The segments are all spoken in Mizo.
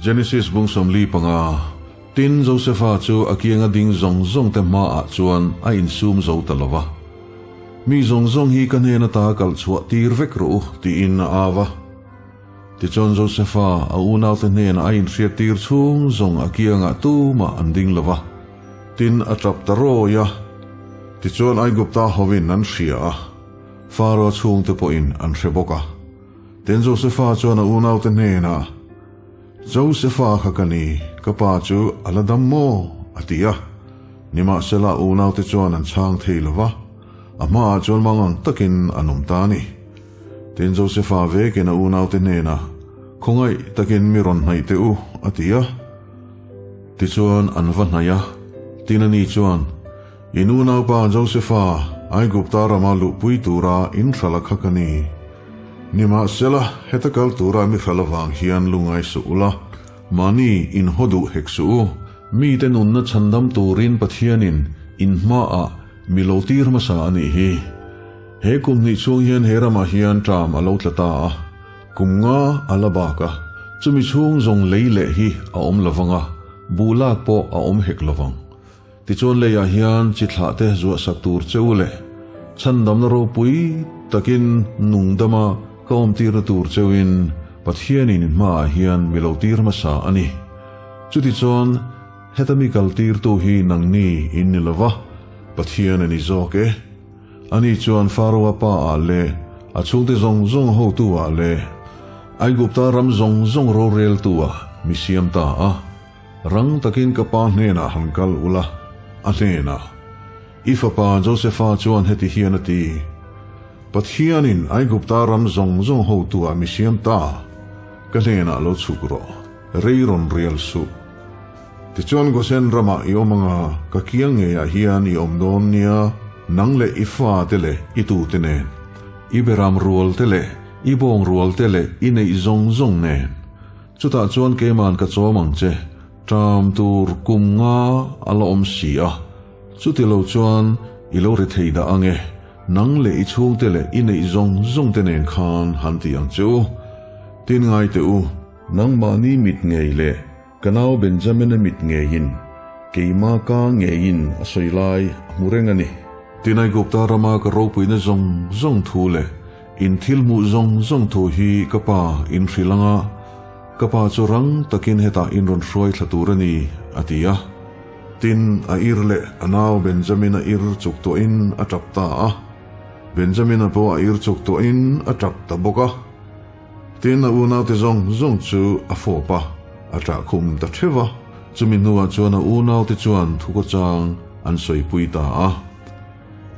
Genesis bung 45, Tin, Josefa chu a kianga ding zawng zawngte hmaah chuan a insum zo ta lo va. Mi zawng zawng hi ka hnen ata kalh chhuah tir vek rawh u, tiin a au va. Tichuan Josefa a unaute hnenah a inhriat tir chhung zawng a kiangah tumah an ding lo va. Tin, a tap ta rawi a. Tichuan Aigupta hovin an hria a, Faro chhungte pawhin an hre bawk a. Tin, Josefa chuan a unaute hnenah, Josefa kha ka ni, ka pa chu a la dam maw? a ti a. Nimahsela a unaute chuan an chhang thei lo va, a hmaah chuan mangang takin an awm ta a ni. Tin, Josefa vekin a unaute hnenah, Khawngaih takin mi rawn hnaih teh u, a ti a. Tichuan an va hnaih a, tin ani chuan, In unaupa Josefa, Aigupta rama luhpui tura in hralh a kha ka ni. Nimahsela, heta kal tura mi hralh avang hian lungai suh ula, mahni in haw duh hek suh u. Mite nunna chhandam turin Pathianin in hmaah mi lo tir hmasa a nih hi. He kum hnih chhung hian he ramah hian ṭam a lo tla ta a, kum nga a la bak a, chumi chhung zawng lei leh hi a awm lo vang a, buh lak pawh a awm hek lo vang. Tichuan leiah hian chi thlah te zuah sak tur che u leh chhandamna ropui takin nungdama ka awmtirna tur cheuin Pathianin in hmaah hian mi lo tir hmasa a ni. Chutichuan heta mi kaltirtu hi nangni in ni lo va, Pathian a ni zawk e. Ani chuan Faro-a pa ah leh a chhungte zawng zawng hotu ah leh Aigupta ram zawng zawng roreltu ah mi siam ta a. Rang takin ka pa hnenah han kal ula, a hnenah, I fapa Josefa chuan heti hian a ti, Pathianin Aigupta ram zawng zawng hotu ah mi siam ta, ka hnenah lo chhuk rawh, rei rawn rial suh. Tichuan Gosen ramah i awm anga ka kiang ngeiah hian i awm dawn nia, nang leh i fate leh i tute nen, i beram rual te leh i bawng rual te leh i neih zawng zawng nen. Chutah chuan keiman ka chawm ang che, ṭam tur kum nga a la awm si a, chuti lo chuan i lo ri thei dah ang e, nang leh i chhungte leh i neih zawng zawng te nen khan han ti ang che u. Tin ngai teh u. Nangmahni mit ngei leh ka nau Benjamina mit ngeiin, keima ka ngeiin a sawi lai a hmu reng a ni. Tin Aigupta rama ka ropuina zawng zawng thu leh In thil hmuh zawng zawng thu hi ka pa in hrilh ang a, ka pa chu rang takin hetah in rawn hruai thla tur a ni, a ti a. Tin, a ir leh a nau Benjamin a ir chuk tuahin a tap ta a, Benjamin-a pawh a ir chuk tuahin a tap ta bawk a. Tin, a unaute zawng zawng chu a fawp a, a ṭah khum ta ṭheuh a. Chumi hnuah chuan a unaute chuan thukawchang an sawipui ta a.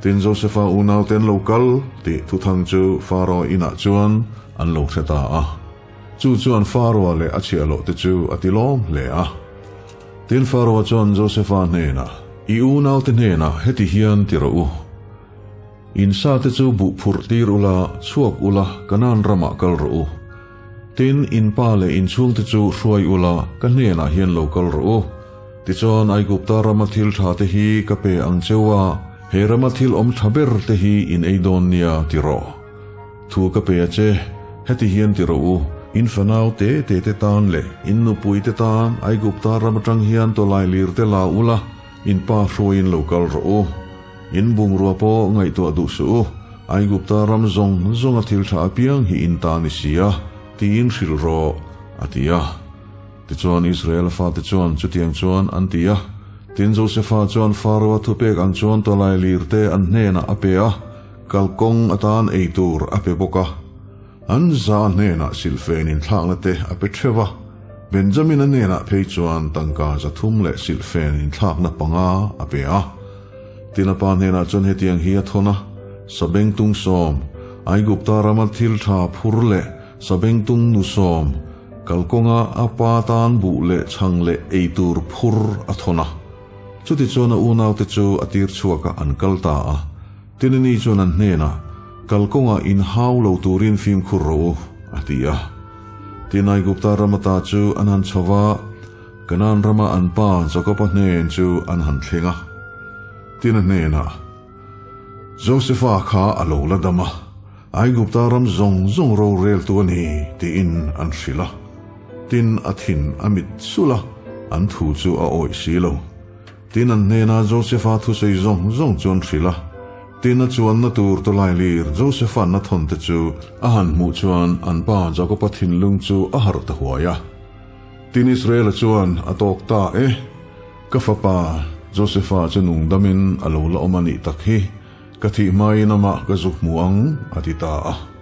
Tin, Josefa unaute an lo kal tih thuthang chu Faro inah chuan an lo hre ta a. Chu chuan Faro-a leh a chhiahhlawhte chu a ti lawm hle a. Tin, Faro-a chuan Josefa hnenah, I unaute hnenah heti hian ti rawh u, In sate chu buh phurh tir ula, chhuak ula, Kanaan ramah kal rawh u. Tin, in pa leh in chhungte chu hruai ula, ka hnenah hian lo kal rawh u. Tichuan, Aigupta rama thil tha te hi ka pe ang cheu a, he rama thil awm tha ber te hi in ei dawn nia ti rawh. Thu ka pe a che, heti hian ti rawh u, in fanau te te te tan leh in nupui te tan Aigupta ram atang hian tawlai lir te la ula, in pa hruaiin lo kal rawh u. In bungrua pawh ngaihtuah duh suh u, Aigupta ram zawng zawnga thil tha apiang hi in ta ni si a, tiin hrilh rawh, a ti a. Tichuan Israel fate chuan chutiang chuan an ti a. Tin, Josefa chuan Faro-a thupek ang chuan tawlai lirte an hnenah a pe a, kalkawng atan ei tur a pe bawk a. An za hnenah silhfen inthlakna te a pe theuh a, Benjamina hnenah phei chuan tangka 300 leh silhfen inthlakna panga a pe a. Tin, a pa hnenah chuan hetiang hi a thawn a, Sabengtung 10, Aigupta rama thil tha phur leh Sabengtung nu 10, Kalkawnga a pa tan buh leh chhang leh ei tur phur a thawn a. Chutichuan a unaute chu a tir chhuak a an kal ta a. Tinini chuan an hnenah, Kalkawngah inhau lo turin fimkhur rawh u, a ti a. Tin, Aigupta ram ata chu an han chho va, Kanaan rama an pa Jakoba hnen chu an han thleng a. Tin, a hnenah, Josefa kha a lo la dam a. Aigupta ram zawng zawng roreltu a ni, tiin an hrilh a. Tin, a thin a mit sulh a, an thu chu a awih si lo. Tin, an hnena Josefa thusawi zawng zawng chu an hrilh a. Tin, a chuanna tur tawlailir Josefa'n a thawn te chu a han hmuh chuan an pa Jakoba thinlung chu a harh ta huai a. Tin, Israela chuan a tawk ta e, Ka fapa Josefa chu nungdamin a lo la awm a nih tak hi, ka thih hmain amah ka zuk hmu ang, a ti ta a.